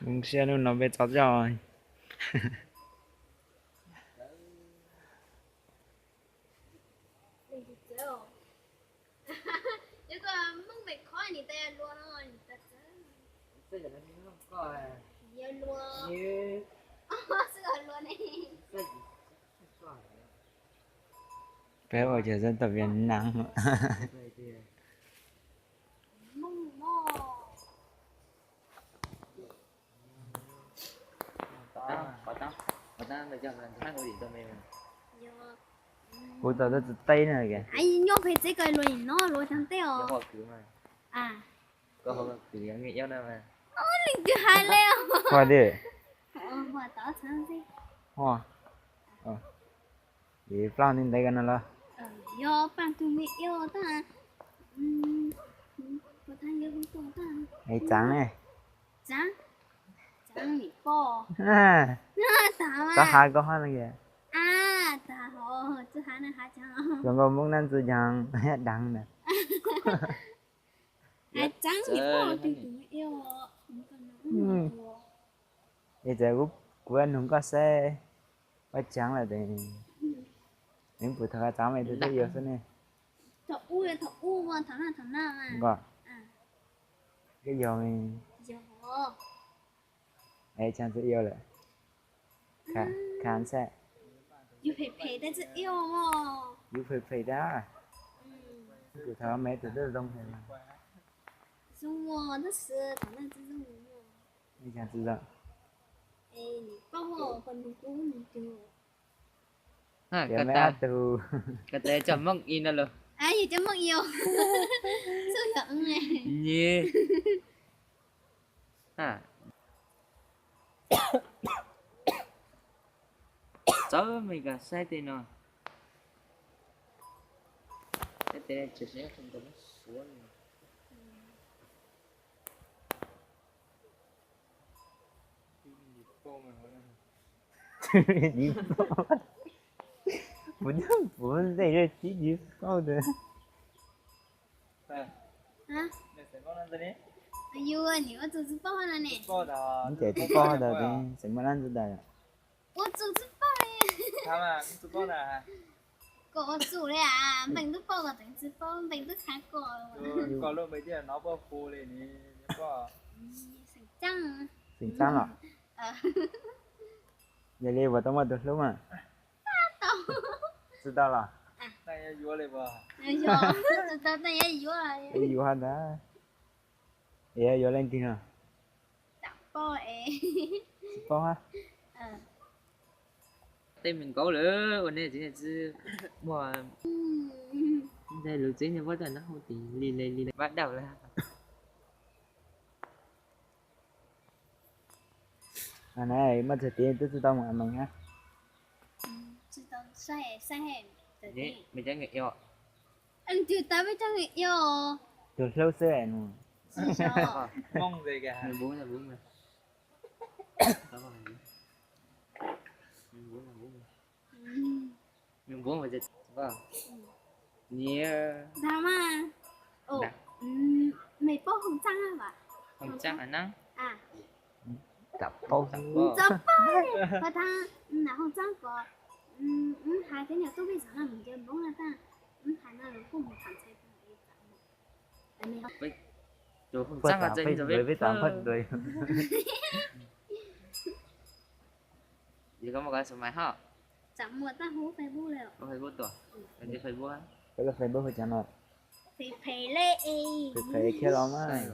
Zoo siab hnub no peb txog zos. Peb ua cov dân tộc Việt Nam. Kuv tau tuaj txog teb na. Nyuaj phem tsev ko luag no luag cov teb os. Leej twg hais li. Plaub ntawd ko no los? Yog paj tug me iab tag. Es tsav ne? Txhob has koj hab no. Zoo nkauj Hmoob nab ntxwv yog deev ntag. Es txawm kuv nug koj saib, koj tsav lawm tes, neb puas tau tsav mas tus twb yog xwb ne. Koj yog, es tsav txawm yog lawm. Kha saib. Yus phem phem tab. Kuv thaum me tus twb zoo heev. Tias me ab tug. Koj tes coj Hmoob ib no los. Yus cov Hmoob ib os. Nyi. Txawm me koj saib tej no. Saib tej tseem suav. Kuv nyob kuv ntej yog tib yim pauj ntawd. Yus nim ua txug txiv pauj no ne. Ces txiv pauj ntawd xeem muaj lab ntxwv ntawd. Ua txug txiv pauj. Koj ua txug li as, npeej twb pauj koj teev txiv pauj, npeej twb khav koj. Xeem Txaab los? Yog li puas tau muaj tus hlub mas? Tsis tau los? Yuav ntag. Es yuav leej twg no? Tsis paub hab. Tej me nkauj lawm ua nej txiv tsis muaj. Ntxhais lus txiv nej muab tau nab hu tim li li li li vab dauj lawm. Muaj txog tid twb tsis tau mus mees hab. Tus hlub xwb. Txawm paub, txawm paub, thaum Hmoob Txaab ko, wb hais peb nyuam tub peb txog no mus ncaws npoob no tab, wb hais no los kuj mus tham ntxhais tag. Peb txav peb txav peb txav peb. Koj muaj koj xav mais hab? Txawm muaj tab hu Facebook li. Facebook tuaj, Facebook, Facebook hu cas no? Phem phem li es. Phem phem khiab los mas.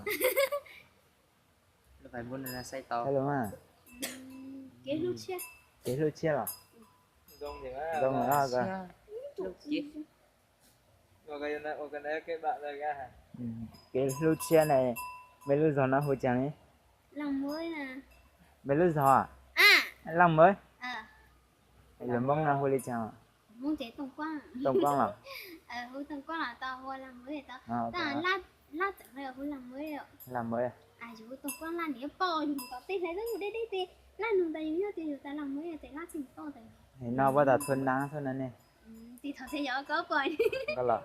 Lub Facebook no saib tau. Saib los mas. Kev hlub tshiab los? Zoo los koj. Kev hlub tshiab ne, mej lub zog no hu cas ne? Mej lub zog Laj Mawb. Lus Hmoob no hu li cas? Tooj Kuab los? Laj Mawb. Nws puab tas thua nab thua no ne. Koj los?